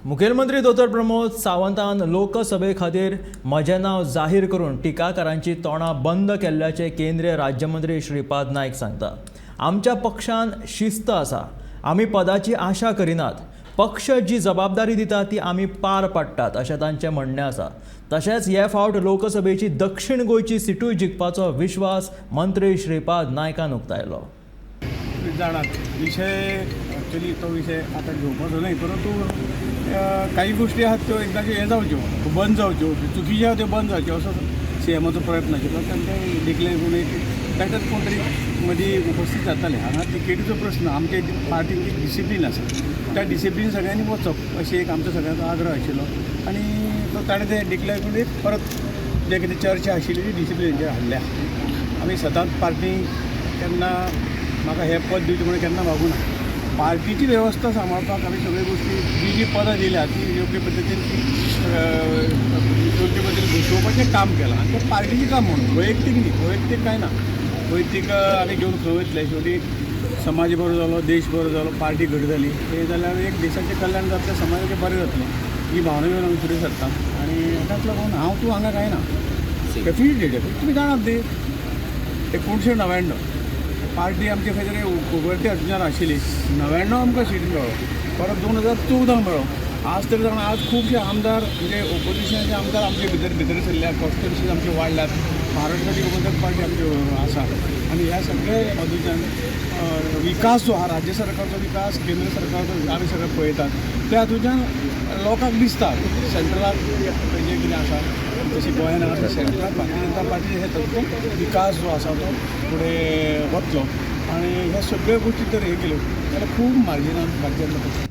मुखेलमंत्री दोतोर प्रमोद सावंतान लोकसभे खातीर म्हजें नांव जाहीर करून टिकाकारांची तोंडां बंद केल्ल्याचें केंद्रीय राज्यमंत्री श्रीपाद नायक सांगता. आमच्या पक्षान शिस्त आसा. आमी पदाची आशा करिनात. पक्ष जी जबाबदारी दिता ती आमी पार पाडटात अशें तांचें म्हणणें आसा. तशेंच हे फावट लोकसभेची दक्षिण गोंयची सिटूय जिखपाचो विश्वास मंत्री श्रीपाद नायकान उक्तायलो. जाणात, विषय ॲक्च्युली तो विषय आता घेवपाचो न्हय, परंतु काही गोष्टी आहात त्यो एकदांच्यो हें जावच्यो, बंद जावच्यो, चुकीच्यो आहा त्यो बंद जावच्यो असो सी एमाचो प्रयत्न आशिल्लो. तांकां डिक्लेअर करून एक बेटर कोण तरी मदीं उपस्थित जाताले. हांगा तिकेटीचो प्रश्न, आमचे पार्टीन एक डिसिप्लीन आसा, त्या डिसिप्लीन सगळ्यांनी वचप अशी एक आमचो सगळ्यांचो आग्रह आशिल्लो आनी तो ताणें तें डिक्लेअर करून एक परत जे कितें चर्चा आशिल्ली ती डिसिप्लिनाचेर हाडल्या. आमी सदांच पार्टी केन्ना म्हाका हें पद दिवचें म्हणून केन्ना मागूना. पार्टीची वेवस्था सांबाळपाक आमी सगळ्यो गोश्टी जी जी पदां दिल्या ती योग्य पद्दतीन ती योग्य पद्दतीन बसोवपाचें काम केलां आनी तें पार्टीचें काम म्हणून, वैयक्तीक न्ही. वैयक्तीक कांय ना, वैयक्तीक आमी घेवन खंय वयतले? शेवटी समाज बरो जालो, देश बरो जालो, पार्टी घट जाली हे जाल्यार एक देशाचें कल्याण जातलें, समाजाचें बरें जातलें ही भावना घेवन आमी फुडें सरता. आनी ताका लागून हांव तूं हांगा कांय ना. डेफिनेटली डेफिनेटली तुमी जाणात ती 1999 पार्टी आमची खंय तरी वरती अर्जुनार आशिल्ली. 99 आमकां सीट मेळ्ळो, परत 2014 मेळ्ळो. आज तरी जाणा, आज खुबशे आमदार म्हणजे ओपोजिशनाचे आमदार आमचे भितर भितर सरल्या, कॉन्स्टिट्युन्सीज आमचे वाडल्यात, महाराष्ट्राची गोमंतक पार्टी आमची आसा. आनी ह्या सगळे बाजूच्यान विकास जो आहा, राज्य सरकारचो विकास, केंद्र सरकारचो, आमी सगळे पळयतात. त्या हातूंतल्यान लोकांक दिसता सेंट्रलाक जें कितें आसा, जशें गोंयान आसा, सेंट्रलाक भारतीय जनता पार्टी हे तातूंत विकास जो आसा तो फुडें वतलो. आनी ह्या सगळ्यो गोश्टी जर हे केल्यो जाल्यार खूब मार्जिनान भारतीय जनता पक्ष